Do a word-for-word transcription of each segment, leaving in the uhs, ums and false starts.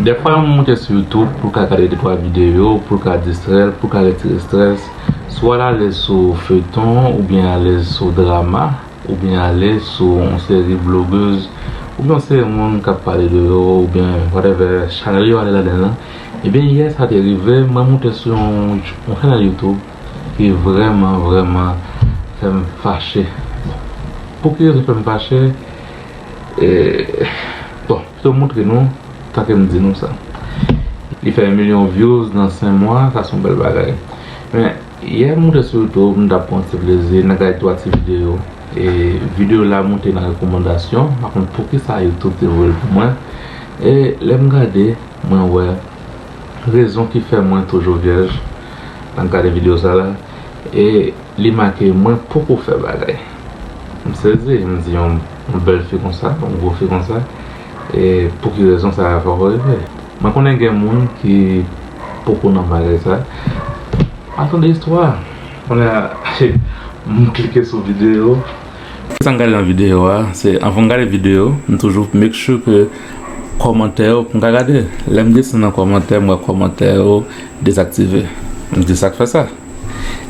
Dèfwa, yon moun moute sou YouTube pou l ka gade de twa videyo, pou l ka distrè l, pou l ka retire estrès. Swa l alèz sou feyton, oubyen alèz sou drama, oubyen alèz sou yon seri blogèz, oubyen yon seri moun k ap pale de yo, oubyen whatever, chanèl yo ale ladan l lan. Ebyen, yè sa te rive, mwen moute sou yon, yon chanèl YouTube ki vrèman, vrèman fè m fache. Pou ki rezon fè m fache? E, bon, pito m montre nou, tanke m di nou sa. Li fè yon milyon views nan senk mwa, sa se yon bèl bagay. Men, yè m moute sou YouTube, m t ap pran ti plezi, m t ap gade twa ti videyo. E videyo la moute nan rekòmandasyon, m pa konn poukisa YouTube te voye l pou mwen. E lè m gade, mwen wè rezon ki fè mwen toujou vyèj. Lè m gade videyo sa la, e li make mwen poko fè bagay. M sezi, m di yon, yon bèl fi konsa, yon gwo fi konsa, e pou ki rezon sa a fè w rive? Mwen konnen gen moun ki poko nan bagay sa. Al tande istwa. Kounye a, m klike sou videyo. Sa m gade nan videyo a, se anvan m gade videyo, m toujou make sure ke kòmantè yo pou m ka gade. Lè m desann nan kòmantè, m wè kòmantè yo dezaktive. M di sa k fè sa.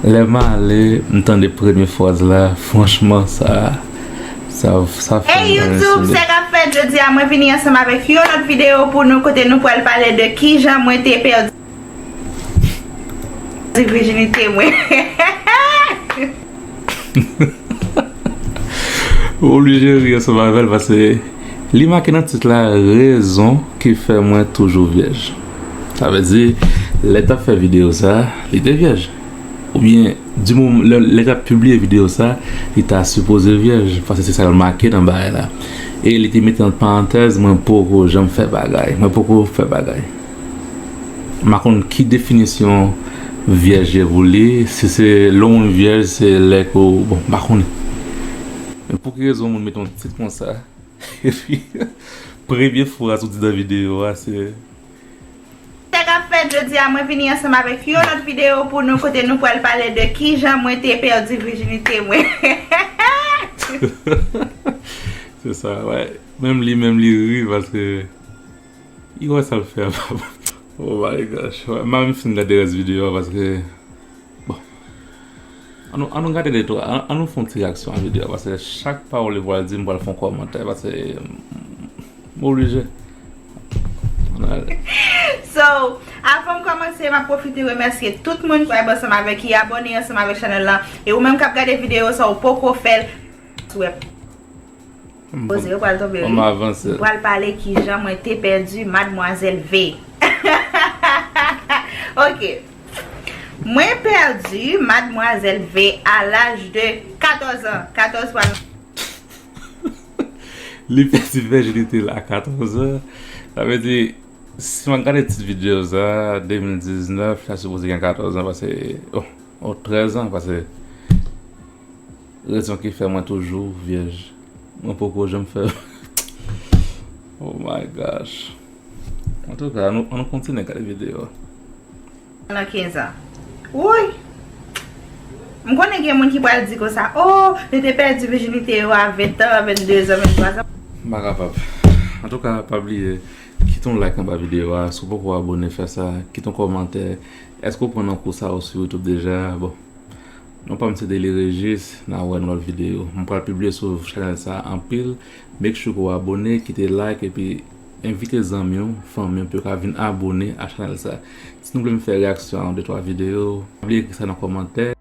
Lè m ale, m tande premye fraz la, franchman, sa, sa, sa fè Hey m YouTube, sèk ap fèt jodi a, mwen vini ansanm avèk yon lòt videyo pou nou kote nou pral pale de kijan mwen te pèdi vijinite mwen. Ou oblije ri ansanm avè l paske li make nan tit la rezon ki fè mwen toujou vyèj. Sa vle di, lè l t ap fè videyo sa, li te vyèj. Oubyen, di moman, lè, lè l t ap pibliye videyo sa, li ta sipoze vyèj, paske se sa l make nan bagay la. E li te mete ant parantèz, mwen poko janm fè bagay. Mwen poko fè bagay. M pa konn ki definisyon vyèj ye pou li. Si se lè yon moun vyèj, se lè ke w, bon, m pa konnen. Men pou ki rezon moun mete yon tit konsa? Epi, premye fraz ou di nan videyo a, se Sa k ap fèt jodi a, mwen vini ansanm avèk yon lòt videyo pou nou kote nou pral pale de kijan mwen te pèdi vijinite mwen. Se sa, wè. Menm li, menm li ri paske li wè sa l fè a pa bon. Oh my gosh. Wè, m pa menm fin gade rès videyo a paske, bon. An nou, an nou gade de twa, an, an nou fè yon ti reyaksyon a videyo a paske chak pawòl li pral di, m pral fè yon kòmantè paske, mm, m oblije. Ann ale. So, avan m kòmanse, m ap pwofite remèsye tout moun ki vibe ansanm avèk, ki abòne ansanm avèk chanèl lan. E ou menm k ap gade videyo sa, ou poko fè l, swè. Poze yo pral tonbe, wi. Ann avanse. M pral pale kijan mwen te pèdi Madmwazèl V. Ok. Mwen pèdi Madmwazèl V a laj de katòz an. Katòz pral Li pèdi vèjinite l a katòz an. Sa vle di, si m ap gade tit videyo sa, de mil diznèf, sa sipoze gen katòz an, paske, oh, oh, trèz an, paske rezon ki fè mwen toujou vyèj. Mwen poko janm fè. Oh my gosh. Antouka, an nou, an nou kontinye gade videyo a. Nan kenz an. Woy! M konnen gen moun ki pral di konsa, oh, yo te pèdi vijinite yo a ven an, vennde zan, venntwa zan. M pa kapab. Antouka, pa bliye, kite yon like anba videyo a. Si w poko abòne, fè sa. Kite yon kòmantè. Èske w pran nan kou sa a sou YouTube deja? Bon. Non pa m se Dely Régis, n a wè nan lòt videyo. M pral pibliye sou chanèl sa a anpil. Make sure ke w abòne, kite like, epi envite zanmi w, fanmi w, pou yo ka vin abòne a chanèl sa a. Si nou vle m fè reyaksyon a yon de twa videyo, pa bliye ekri sa nan kòmantè.